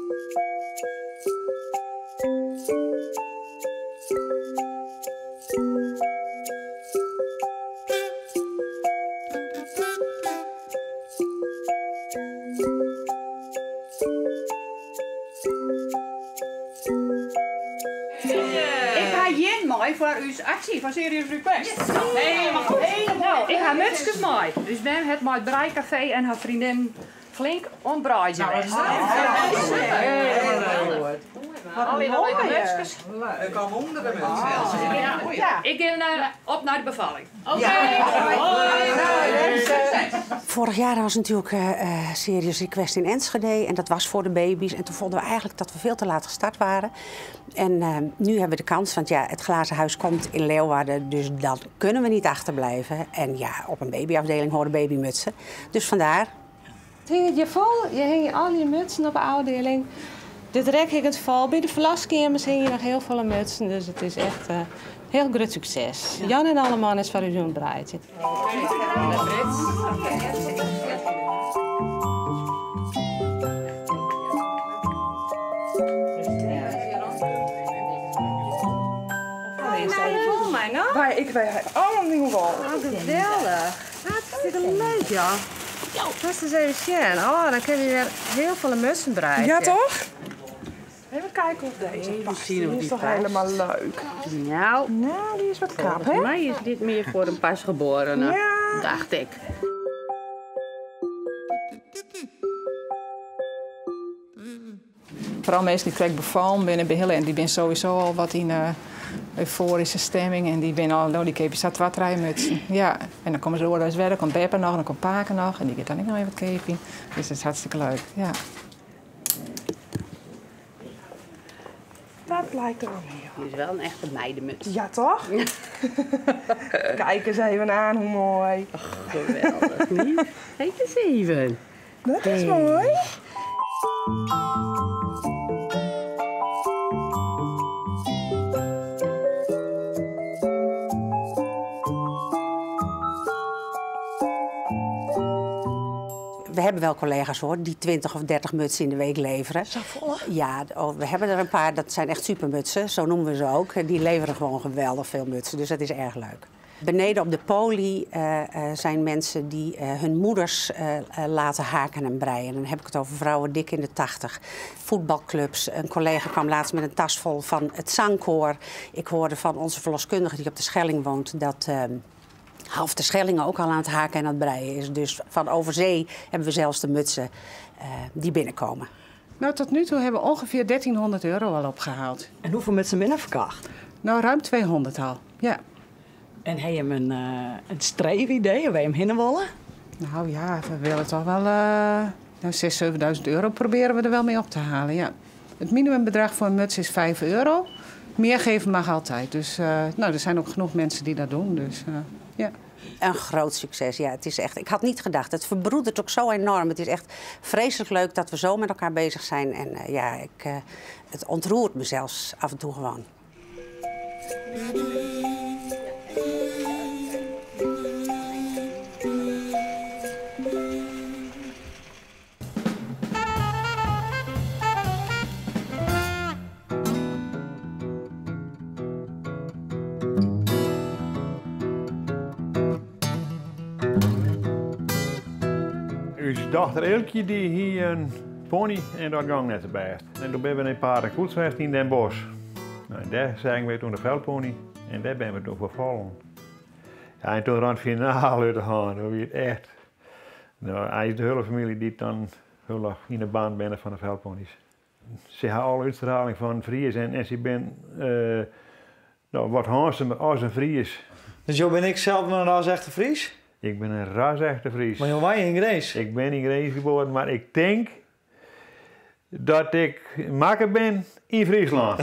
Ik ha jin mei foar ús aksje fan Serious Request. Helemaal goed. No, ik ha mutskes mei. Us mem hat mei it breikafee en har freondinnen flink oan it breidzjen west. Allegear leuke mutskes. Ik kom ûnder de muts. Ik gean op nei de befalling. Vorig jaar was natuurlijk Serious Request in Enschede en dat was voor de baby's. En toen vonden we eigenlijk dat we veel te laat gestart waren. En nu hebben we de kans, want ja, het Glazen Huis komt in Leeuwarden, dus dan kunnen we niet achterblijven. En ja, op een babyafdeling horen babymutsen. Dus vandaar. Het hinget hjir fol, je hingje al je mutsen op de ôfdieling. Dit rek hinget fol. By de ferloskeamers hingje noch hiel folle mutsen, dus it is echt in hiel grut sukses. Jan en Alleman is foar ús oan it breidzjen. Ik wy ha alle nieuwe wol. Oh, geweldich. Hartstikke leuk, ja. Laat eens even sjen. Oh, dan kinne we wer hiel folle mutsen breidzje. Ja, toch? Even kijken of deze Even past. zien of Die is die toch past. helemaal leuk. Nou, Nou, die is wat krap, volgens hè? mij is dit meer voor een pasgeborene, Ja. dacht ik. Foaral minsken dy't krekt befallen binne by Hille en dy binne sowieso al wat yn eufoaryske stimming en dy binne al, no, dy keapje sa twa, trije mutsen. Ja, en dan komme se oare deis wer, dan komt beppe noch, dan komt pake noch en dy giet dan ek noch even wat keapjen. Dus dat is hartstikke leuk, ja. Dat lijkt er wel meer op. Dit is wel een echte meidenmuts. Ja, toch? Kijk eens even aan hoe mooi. Och, geweldig, niet? Kijk eens even. Dat is mooi. We hebben wel collega's hoor, die 20 of 30 mutsen in de week leveren. Zo vol, hè? Ja, oh, we hebben er een paar, dat zijn echt supermutsen, zo noemen we ze ook. Die leveren gewoon geweldig veel mutsen, dus dat is erg leuk. Beneden op de poli zijn mensen die hun moeders laten haken en breien. En dan heb ik het over vrouwen dik in de 80. Voetbalclubs. Een collega kwam laatst met een tas vol van het zangkoor. Ik hoorde van onze verloskundige die op de Schelling woont dat half de Schelling ook al aan het haken en aan het breien is. Dus van overzee hebben we zelfs de mutsen die binnenkomen. Tot nu toe hebben we ongeveer 1300 euro al opgehaald. En hoeveel mutsen binnen verkocht? Ruim 200 al, ja. En heb je hem een streefidee waar je hem heen willen? Nou ja, we willen toch wel zes, zevenduizend euro proberen we er wel mee op te halen, ja. Het minimumbedrag voor een muts is 5 euro. Meer geven mag altijd. Dus er zijn ook genoeg mensen die dat doen. Dus ja. Een groot succes, ja. Het is echt, ik had niet gedacht. Het verbroedert ook zo enorm. Het is echt vreselijk leuk dat we zo met elkaar bezig zijn. En ja, het ontroert me zelfs af en toe gewoon. Us dochter Eelkje die hie een pony en dat ging net best. En toen ben we een paar koets geweest in Den Bosch. En daar zijn we toen de veldpony en daar ben we toen vervallen. Ja, en toen ran het finale uit de hand, toen werd het echt. Hij is de hele familie die dan heel in de baan binnen van de veldponies. Ze hebben alle uitstraling van Fries en ze ben wat handzamer als een Fries. Dus jou ben ik zelf een ras-echte Fries? Ik ben een ras-echte Fries. Maar joh, wij in Grins? Ik ben in Grins geboren, maar ik denk dat ik makker ben in Friesland.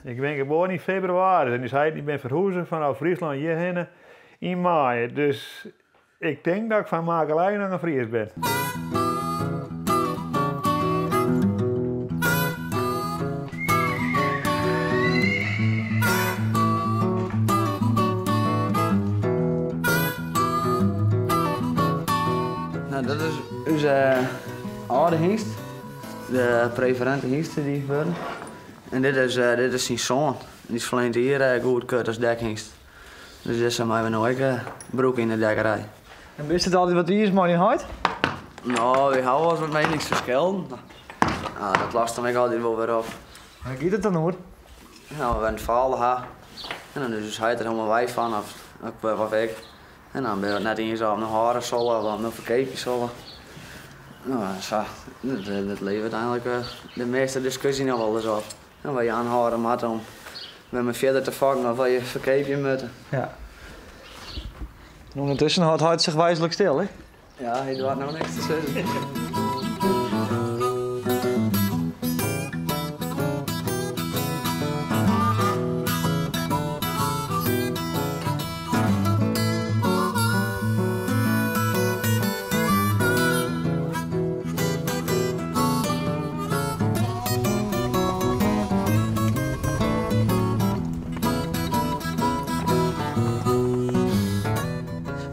Ik ben geboren in februari en die zei, ik ben verhuisd vanuit Friesland hierheen in mei. Dus ik denk dat ik van makelij naar een Fries ben. Dat is onze oude hengst. De preferinte hynst die wurden. En dit is, eh, dit is syn soan. Dy is ferline jier eh, goedkeurd as dekhynst. Dus dizze meie we no ek eh, brûke yn de dekkerij. En bist it altyd wat iens mei dyn heit? No, wy hawwe wolris wat mieningsferskillen. No, dat lost him ek altyd wol wer op. Wêr giet it dan oer? No, we in ferhaal ha. En dan is ús heit der helemaal wei fan, of, of ik. En dan binne we it net iens oft we no hâlde solle of oft we no ferkeapje solle. No, sa, dat leveret eigenlik de measte diskusje noch wolris op. En wat je oanhâlde moatte om wer mei fierder te fokken of wat je ferkeapje moatte. Ja. En ûndertusken hâldt heit sich wyslik stil, hè? Ja, hy doart no niks te sizzen.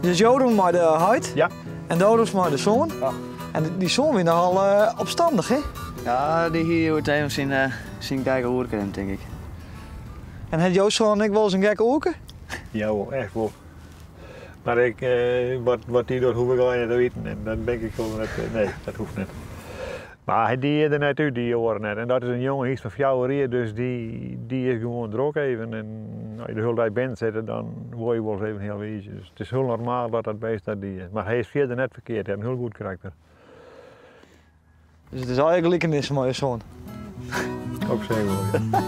Dus jo rûn mei de heit? Ja. En do rûnst mei de soan? Ja. En dy soan wie nochal eh, opstannich, hè? Ja, dy hie hjoed even syn, eh, syn gekke oerke, tink ik. En hat jo soan ek wolris in gekke oerke? Jawol, echt wol. Mar ik, eh, wat, wat dy docht, hoech ik allegear net te witten. En dat bin ik wol net, nee, dat hoecht net. Mar hy die er net út, dy oare net. En dat is in jonge hynst fan fjouwer jier, dus dy, dy is gewoan drok even. En as je de hiele dei binnen sitte, dan wurde je wolris even hiel wiis. Dus it is hiel normaal dat dat beest dat die. Mar hy is fierder net ferkeard, hy hat in hiel goed karakter. Dus it is allegear gelikenissen mei jo soan? Op sich wol, ja.